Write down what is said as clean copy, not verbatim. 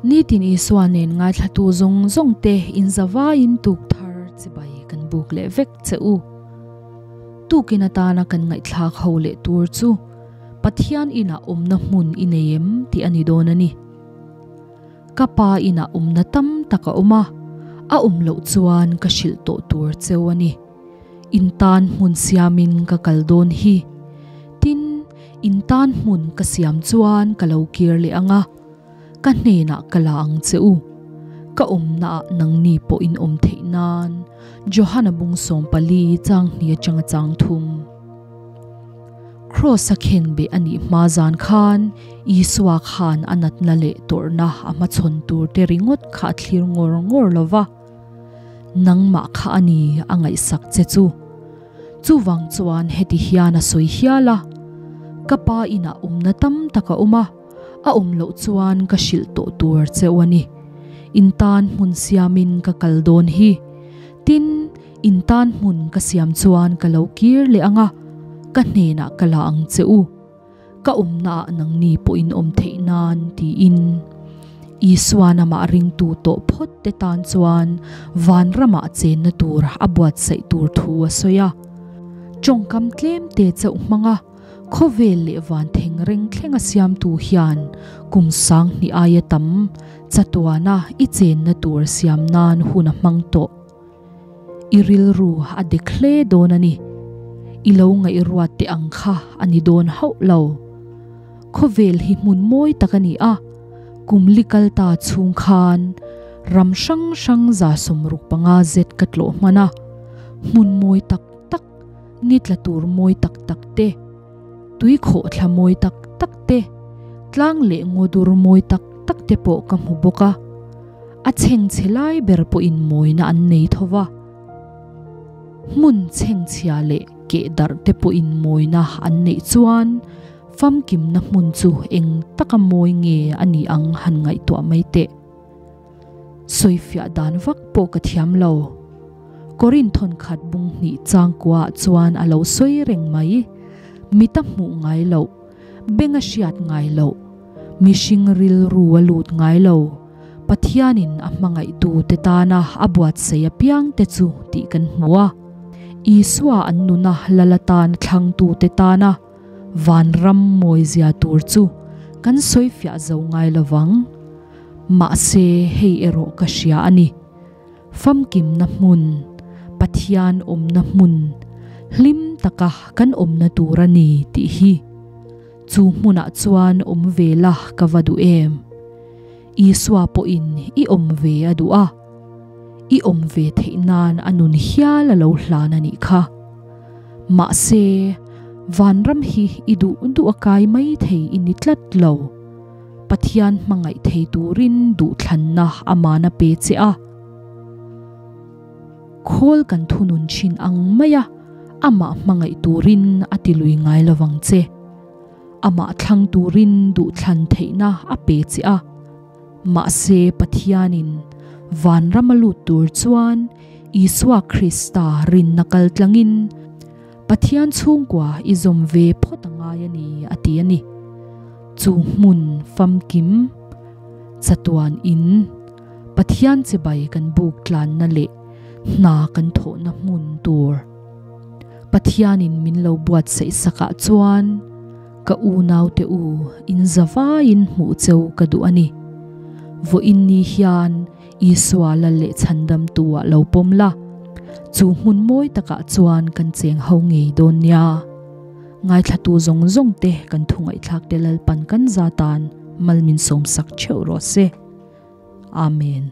Nitin Isua nen ngaithlatu zawng zawng te inzavaiin tuk thar chibai kan buk leh vek che u. Tukin atana kan ngaihthlak ho leh tur chu Pathian inah awmna hmun i nei em tih a ni dawn a ni. Ka pa inah awmna tam tak a awm a, a awm loh chuan ka hrilh tawh tur cheu a ni. In tan hmun siamin ka kal dawn hi. Tin, in tan hmun ka siam chuan ka lo kir leh ang a, ka hnenah ka la ang che u. Ka awmnaah nangni pawh in awm theih nan, Johana bung 14 chang hnih atanga chang thum. Kraws a khen beh a nih hma zan khan Isua khan a natna leh tawrhna a hmachhawn tur te ringawt kha a thlir ngawr ngawr lo va. Nangmah kha a ni a ngaihsak che chu. Chuvang chuan heti hian a sawi hial a, Ka pa inah awmna tam tak a awm a, a awm loh chuan ka hrilh tawh tur cheu a ni. In tan hmun siamin ka kal dawn hi. Tin, in tan hmun ka siam chuan ka lo kir leh ang a, ka hnenah ka la ang che u. Ka awmnaah nangni pawh in awm theih nan tiin. Isuan amah ringtu tawh phawt te tan chuan vanramah chenna tur a buatsaih tur thu a sawi a. Tawngkam tlem te chauh hmanga khawvel leh van thengreng thlenga siamtu hian kum sang hnih aia tam chatuana i chenna tur siam nan hun a hmang tawh. I rilru a dek hle dawn a ni. I lo ngaihruat teh ang kha a ni dawn hauh lo. Khawvel hi hmun mawi tak a ni a, kum li kal ta chhung khan ram hrang hrang 65 zet ka tlawh hman a, hmun mawi tak tak, ni tla tur mawi tak tak te, tui khawhthla mawi tak tak te, tlang leh ngaw dur mawi tak tak te pawh ka hmu bawk a. A chhengchhe lai ber pawhin mawina an nei tho va. Hmun chhengchhia leh keh darh te pawhin mawina an neih chuan famkimna hmun chu eng taka mawi nge a nih ang han ngaihtuah mai teh. Sawifiah dan vak pawh ka thiam lo. Korin thawnkhat bung hnih changkuaah chuan a lo sawi reng mai. Mita hmuh ngai loh, benga hriat ngai loh, mihring rilru a lut ngai lo, Pathianin a hmangaihtute tana a buatsaih apiangte chu tih kan hmu a. Isua an nuna lal atana thlangtute tana vanram mawizia tur chu kan sawifiah zo ngai lovang. Mahse hei erawh ka hria a ni. Famkimna hmun, Pathian awmna hmun, hlim taka kan awmna tur a ni tih hi. Chu hmunah chuan awm ve la ka va duh em? Isua pawhin i awm ve a duh a, i awm ve theih nan a nun hial a lo hlan a nih kha. Mahse, vanram hi i duh duh a kai mai thei i ni tlat lo. Pathian hmangaih thei turin duhthlanna aman a pe che a. Khawl kan thunun thin ang maia amah hmangaih turin a ti lui ngai lovang che. Amah thlang turin duhthlan theihna a pe che a. Mahse Pathianin vanram a lut tur chuan Isua Krista rinna kal tlangin Pathian chhungkua i zawm ve phawt a ngai a ni a ti a ni. Chu hmun famkim chatuan in Pathian chibai kan buk tlanna leh hna kan thawhna hmun tur Pathianin min lo buatsaih sakah chuan ka unaute u in zavaiin hmuh cheu ka duh a ni. Vawiin ni hian Isua lal leh chhandamtu ah lo pawm la, chu hmun mawi takah chuan kan cheng ho ngei dawn nia. Ngaithlatu zawng zawng te kan thu ngaihthlak te Lalpan kan za tan mal min sawmsak theuh rawh se. Amen.